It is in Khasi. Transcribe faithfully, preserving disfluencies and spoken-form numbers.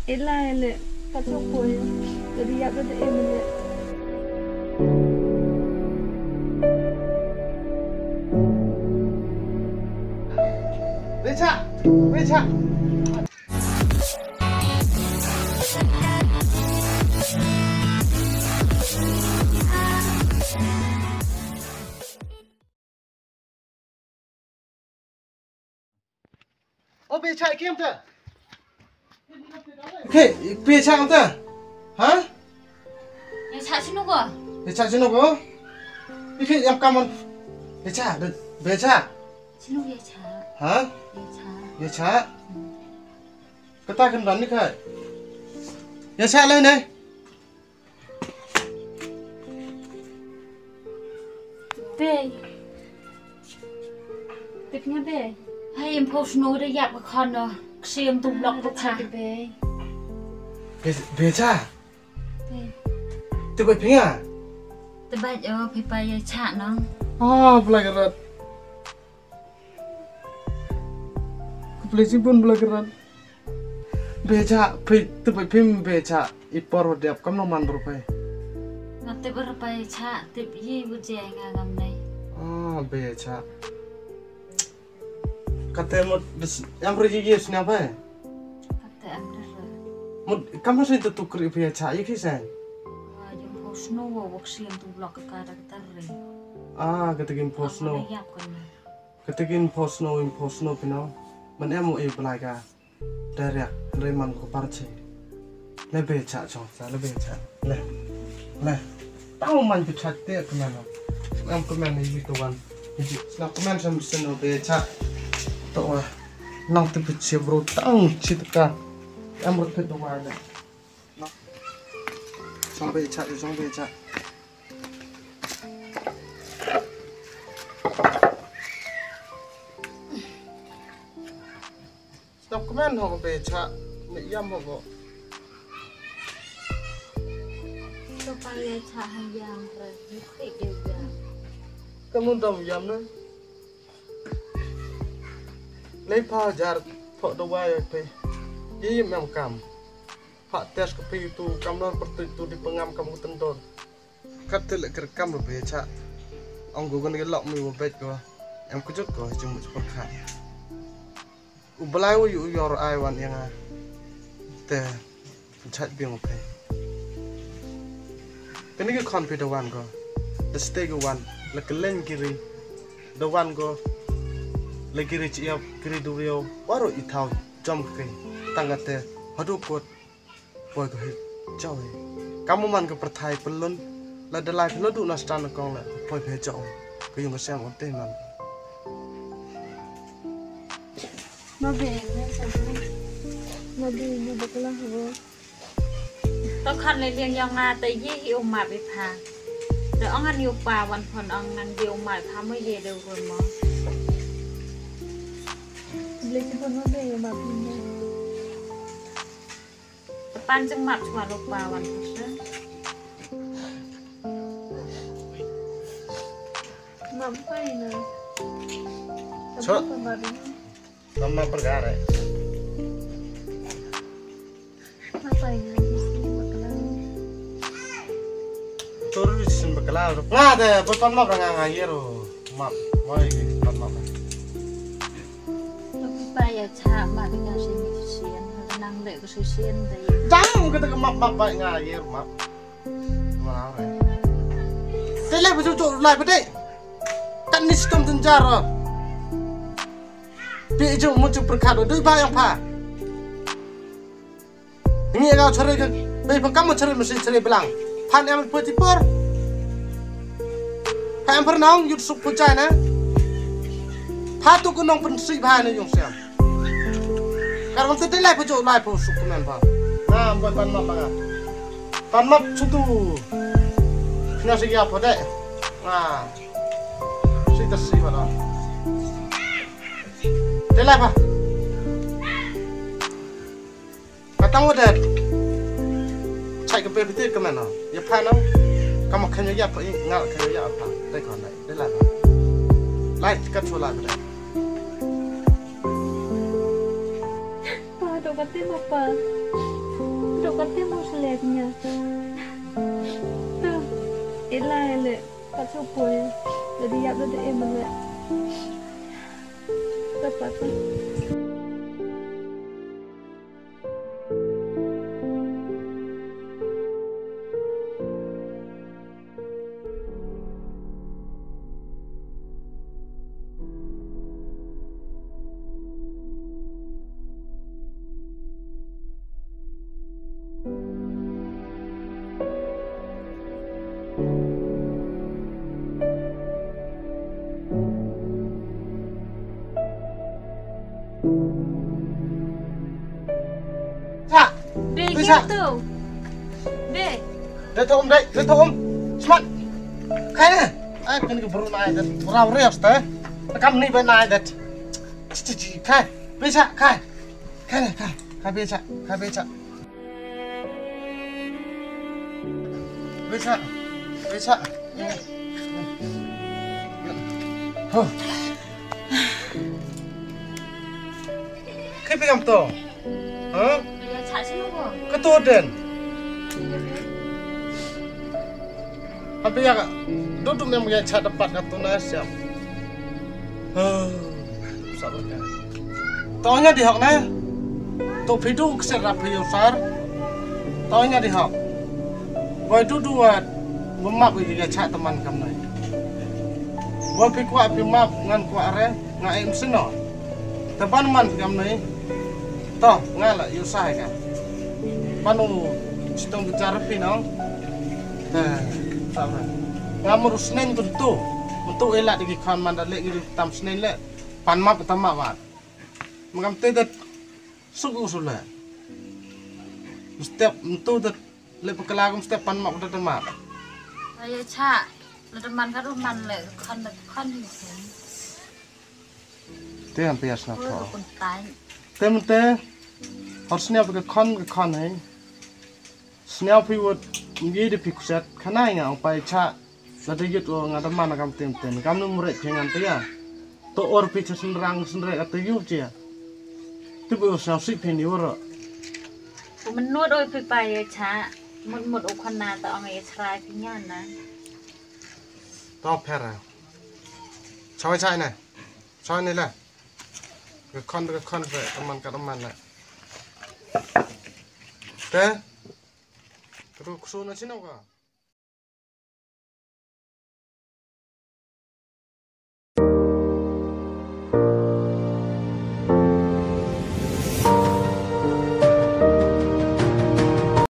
Ila ele, ka chok poi. Jadi ya beda em ele. Becha, becha. O becha, kim ta? Ke, becha kam ta? Ha? Ïa chah sino ko? Becha sino ko? Ike, ïam kamon. Becha, be-, becha. Sino ïa chah? Ha? Ïa chah. Ïa chah. Kata kan ban ni kai. Ïa chah lai ne. Bei. Tip nga bei. Hai, em pos no da ïap ka khon no. Ksiam tu blok tu pha. Bei. Be-, becha. Bei. Tu bai pinga. Tu bai, oh, pai pai ïa chah no. Oh, Blai ka rat. Khublei shibun Blai ka rat. Becha, phi, tu phi phim becha, i por wa dep kam no man bro phi. Nga tip bro phi cha, tip yi bu je nga ngam nei. Ah, becha. Kate mut des, em ri yi sna phi. Kate em ri. Mut kam no sin tu tu kri phi cha, yi phi sen. Wa yung post no wa wak siam tu blok ka ka da ka ri. Ah, kate gin post no. Yap kan. Kata kin pho snow, in pho snow pino. Man em u e Blai ka. Direct, re man ko parche. Le becha chong sa, le becha. Le. Le. Tang man becha te kmen no. Em kmen ni wi to wan. Ji, sna kmen sam sno becha. To wa. Nang te becha bro tang chit ka. Em ro te to wa le. Song becha, song becha. Stop kmen ho ko becha, me yam ho ko. To pa ye cha ha yam re, ni khik ye yam. Kamu dom yam na. Lei pha jar tho dawai pe. Ye yam kam. Phah test ka phi tu kam nor pyrtuit tu di pengam kam u tendor. Kat te leh kyrkam ruh phi cha. Ong ko gon ki lok mi wa bej ko. Em kujut ko jingmut pyrkhat. U Blai u yu u yor ai wan ïa nga. Te chait biang u phi. Kani ki khon phi da wan ko. Da stay ko wan. La kylleng kiri. Da wan ko. La kiri chiap, kiri duriaw. Waru i thaw jom ki. Tang kate. Hadu kot. Poi ko he jaw he. Kam u man ka pyrthai pynlun. La da lai phi la du na stan kong la. Poi phi jaw. Ka yung ka sem on te man. Ma be, ma sa be. Ma be, ma be kala ho. To khan le liang yong nga te ye hi u ma be pha. Te ong an yu pa wan phon ong nang ye u ma pha mo ye de u mo. Le ki phon ma be ma be. Te pan jingmap chwa lo pa wan pha. Map pa ina. Chwa. Map pa ina. Map pa ina. Tur sin bakla. Nga de, pan map nga nga yero. Map. Wai pan map. Tapi pa ya cha map ina sin sin. Nang de ko sin sin de. Jang kata ka map map pa nga yero map. Te lai ba ju lai ba dei. Kan ni stom tun jar. Pi ju mu ju pyrkhat dui ba yang pha. Ngi ga chare ka. Bei pha kam chare mesti chare belang. Phan em pati por. Pha em pernong yut suk pu chai na. Pha tu ku nong pen si ba na yung siam. Kar wan te lai pa jo lai pa suk kunan pa. Na, buat pan map pa. Pan map sutu. Kena segi apa dek? Na. Si tersi pa na. Te lai pa. Katang wadet. Chai ka pe piti ka mena. Ya pa na. Kama kanya ya pa i ngal kanya ya pa. Dai kon dai. Dai lai pa. Lai ka chula pa dai. Pa to ka te ma pa. Tuk ka tim u selek nya. Tu. Ila ele. Ka tu poi. Jadi yak tu de emele. Ka pata. Sa. Be, be sa. Gitu. Be. Dei thum, dei, dei thum. Smat. Kai ne. Ai, kan ke beru nai det. Rau rias te. Kam ni be nai det. Ci, ci, ci, kai. Be sa, kai. Kai ne, kai. Kai be sa, kai be sa. Be sa. Be sa. Huh. Khe phi kam to? Ha? Ïa chah shuh ko. Ka to den. Haba ïa ka duh duh mem ïa chah dapat ka to na siam. Ha. Sabar ka. To nya di hok na. To phi duh kser rap phi usar. To nya di hok. Wai duh duh wat. Wa map ïa chah teman kam nai. Wa phi kwah phi map ngan kwah re. Nga em sino. Te ban man kam nei. To, nga la yu sai ka. Panu chitom bichar phi no. Te, sama. Nga mur sneng tu tu. Tu ela digi khan man da le gi tam sneng le. Pan map tam map wat. Mangam te det suk usul le. Step tu det le pakala kum step pan map da tam map. Ayo cha. Le teman ka ruh man le khan le khan ni. Te han pia sna pho. Te mte. Hor snia phi ka khon ka khon hei. Snia phi wot ngi de phi kuset khana nga ong pai cha. La de yut o nga da man kam tem tem. Kam nu mure phi ngan te ya. To or phi cha sin rang sin re ate yu che. Tu bu snia si phi ni woro. Ku menut oi phi pai ya cha. Mut mut o khana ta ong ya chrai phi ngan na. To pera. Choi chai ne. Choi ne la. Ka khon ka khon re, ka man ka man la. Te. Ka tu ksu na chino ka.